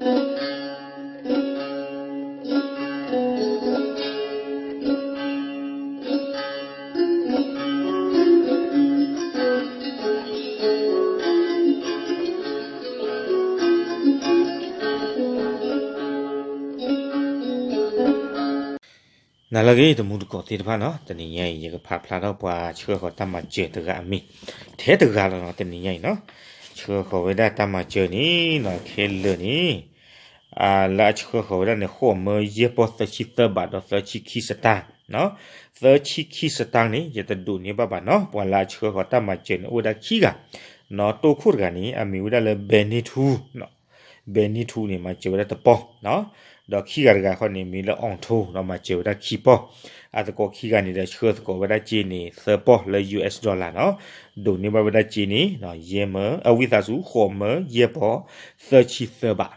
နၤလၢအဂ့ၤ တမူတကိးသ့ၣ်တဖၣ်နီၤ, တနံၤညါအံၤ ယကဖးဖျါထီၣ်ပှၤဆှၢဃီၤတၢ်မၤစၢၤတဂၤအမံၤ ထဲတဂၤလီၤနီၤ, တနံၤညါအံၤနီၤ, ဆှၢဃီၤဝဲဒၣ်တၢ်မၤစၢၤန့ၣ်နီၤ, ခဲလၢာ်န့ၣ် လၢအဆှၢဃီၤဝဲဒၣ်န့ၣ် ဃိးမၢယဲၢ်ပီၢ်သၢဆံသၢဘးဒီးသၢဆံခံစတၢၢ်, သၢဆံခံစတၢၢ်န့ၣ် ယတဒိးန့ၢ်ဘၣ်ဘၣ်နီၤ, ပှၤလၢအဆှၢဃီၤတၢ်မၤစၢၤန့ၣ် အိၣ်ဝဲဒၣ်ခံဂၤ, နီၤ, တိၢ်ခိၣ်တဂၤန့ၣ် အမံၤဝဲဒၣ်လၢ ဘဲန့ၢ်ထူ ဘဲန့ၢ်ထူန့ၣ် မၤစၢၤဝဲဒၣ်တပီၢ်, ဒီးခံဂၤတဂၤဃီန့ၣ် မံၤလၢ အီၣ်ထိ မၤစၢၤဝဲဒၣ်ခံပီၢ်, အသကိးခံဂၤန့ၣ်ဒီး ဆှၢသကိးဝဲဒၣ်စ့န့ၣ် သၢပီၢ်လၢ ယူၢ်အဲး dollar နီၤ, ဒိးန့ၢ်ဘၣ်ဝဲဒၣ်စ့န့ၣ် ယဲၢ်မၢ, အဝံသးစူၤ ဃိးမၢယဲၢ်ပီၢ် သၢဆံသၢဘး,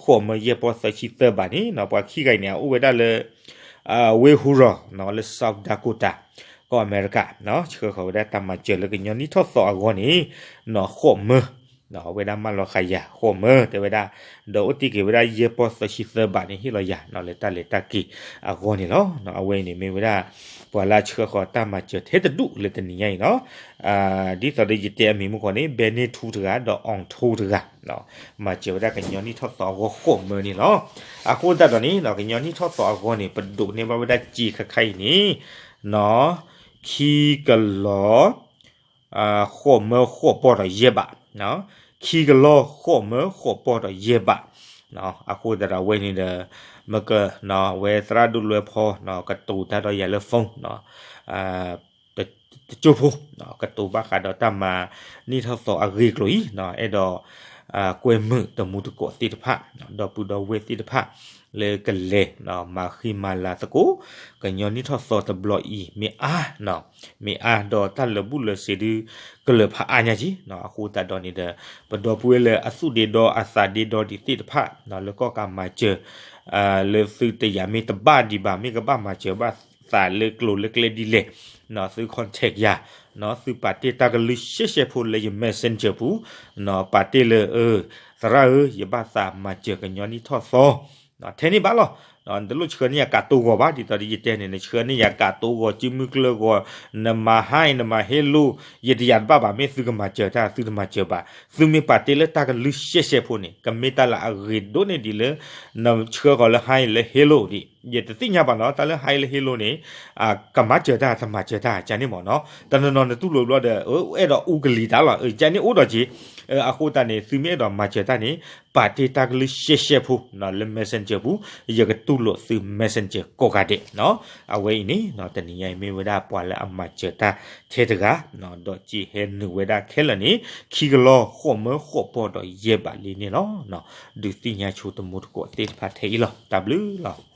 ဃိးမၢယဲၢ်ပီၢ်သၢဆံသၢဘးန့ၣ်နီၤ, ပှၤခံဂၤအံၤန့ၣ် အအိၣ်ဝဲဒၣ်လၢ ဝ့ၢ်ဟူရီၤနီၤ, လၢ South Dakota ကီၢ်အမဲရကၤ, ဆှၢဃီၤဝဲဒၣ်တၢ်မၤစၢၤလၢကညီနံၣ်ထီၣ်သီအဂီၢ်န့ၣ်နီၤ, ဃိးမၢ, အဝဲဒၣ်မၢလီၤဃာ်ယၤ ဃိးမၢ တဲဝဲဒၣ်, ဒီးအိၣ်တ့ၢ်က့ၤဝဲဒၣ်ယဲၢ်ပီၢ်သၢဆံသၢဘးန့ၣ် ဟ့ၣ်လီၤယၤနီၤ, လၢတၢ်လဲၤတၢ်က့ၤအဂီၢ်န့ၣ်လီၤ. အဝဲအံၤန့ၣ်မ့ၢ်ဝဲဒၣ် ပှၤလၢအဆှၢဃီၤတၢ်မၤစၢၤထဲတဒူၣ်လၢတနံၤညါအံၤနီၤ, ဒ်သိးဒီးယတဲအမံၤမုၢ်ကီၢ်န့ၣ် ဘဲန့ၢ်ထူတဂၤ ဒီး အီၣ်ထိတဂၤ မၤစၢၤဝဲဒၣ်ကညီနံၣ်ထီၣ်သီအဂီၢ်ဃိးမၢန့ၣ်လီၤ. အဃိသတးဒီးန့ၣ် ကညီနံၣ်ထီၣ်သီအဂီၢ်န့ၣ် ပဒိးန့ၢ်ဘၣ်ဝဲဒၣ်စ့ခါခါအံၤန့ၣ် ခံကလီၤ ဃိးမၢဃိးပီၢ်ဒီးယဲၢ်ဘး, ခံကလီၤဃိးမၢဃိးပီၢ်ဒီးယဲၢ်ဘး, အဃိသတးဒီးအဝဲန့ၣ်ဒီး မ့ၢ်က အဝဲသရၣ်ဒိၣ်လွဲဖီ ကတိၤတၢ်ဒီးယၤလၢ phone တကၠိဖိ, ကတိၤဘၣ်ဃးဒီးတၢ်မၤနံၣ်ထီၣ်သီအဂ့ၢ်အကျိၤအံၤ, အဲၣ်ဒိး ကွဲမုာ်တမူတကိးသ့ၣ်တဖၣ်, ဒီပုၢ်ဒီဝဲၢ်သ့ၣ်တဖၣ် လၢကလဲၤမၤဃံမၤလၤသကိး ကညီနံၣ်ထီၣ်သီတဘျီအံၤ မ့ၢ်အါ, မ့ၢ်အါဒီးတၢ်လၢာ်ဘူၣ်လၢာ်စ့ၤဒု ကလၢာ်ဖးအါညါက့ၤ, အဃိသတးဒီးန့ၣ်ဒီး ပဒီပုၢ်ဝဲၢ်လၢအသူၣ်ဒ့ဒီအသးဒ့ဒီဒံးသ့ၣ်တဖၣ် လၢကီၢ်ကးမၤစၢၤ လၢသုတယာ်မ့ၢ်တဘၣ်ဒံးဘၣ် မ့ၢ်ကဘၣ်မၤစၢၤဘၣ်သးလၢကျိၤလၢကျဲဒ်လဲၣ်, သု contact ယၤ, သုပာ်တ့ၢ်တၢ်ကလုၢ်ရှဲရှဲဖိလၢယ messenger ပူၤ, ပာ်တ့ၢ်လၢ သရၣ်ဧၢ ယဘၣ်သးမၤစၢၤကညီနံၣ်ထီၣ်သီ ထဲန့ၣ်ဘၣ်လီၤ. နတလိၣ်ဆှၢန့ၢ်ယၤကးတိၤဂီၤဘၣ်, ဒ်သိးဒီးယတဲန့ၣ် နဆှၢန့ၢ်ယၤကးတိၤဂီၤ စုမုၢ်ကျၢၢ်ဂီၤ, နမၤ Hi နမၤ Hello ယတယာ်တဘၣ်ဘၣ်, မ့ၢ်သုကမၤစၢၤတၢ် သုတမၤစၢၤဘၣ်, သုမ့ၢ်ပာ်တ့ၢ်လၢတၢ်ကလုၢ်ရှဲရှဲဖိန့ၣ် ကမ့ၢ်တၢ်လၢအဂ့ၤဒိၣ်န့ၢ်ဒံးလၢ နဆှၢဃီၤလၢ Hi လၢ Hello ဒံး, ယတသ့ၣ်ညါဘၣ်နီၤ တၢ်လၢ Hi လၢ Hello န့ၣ် ကမၤစၢၤတၢ် တမၤစၢၤတၢ် ကန့ၣ်မ့ၢ်နီၤ, တနီၤနီၤနတူၢ်လိာ်ဘျီဒီး အဲၣ်ဒိးအူကလံၤတၢ်လီၤ, ကန့ၣ်အိၣ်ဒီးက့ၤ, အဃိသတးန့ၣ် သုမ့ၢ်အဲၣ်ဒိးမၤစၢၤတၢ်န့ၣ် ပာ်တ့ၢ်တၢ်ကလုၢ်ရှဲရှဲဖိ လၢ messenger ပူၤ, ယကတူၢ်လိာ်သု messenger ကိးဂၤဒဲး, အဝဲအံၤန့ၣ် တနံၤညါအံၤမ့ၢ်ဝဲဒၣ်ပှၤလၢအမၤစၢၤတၢ်ထဲတဂၤ, ဒီးစ့ဟဲနုာ်ဝဲဒၣ်ခဲလၢာ်န့ၣ် ခံကလီၤဃိးမၢဃိးပီၢ်ဒီးယဲၢ်ဘးလံန့ၣ်လီၤ. ဒုးသ့ၣ်ညါဆိတမူတကိးသ့ၣ်တဖၣ်ထဲအံၤလီၤ. တၢ်ဘျုးလီၤ.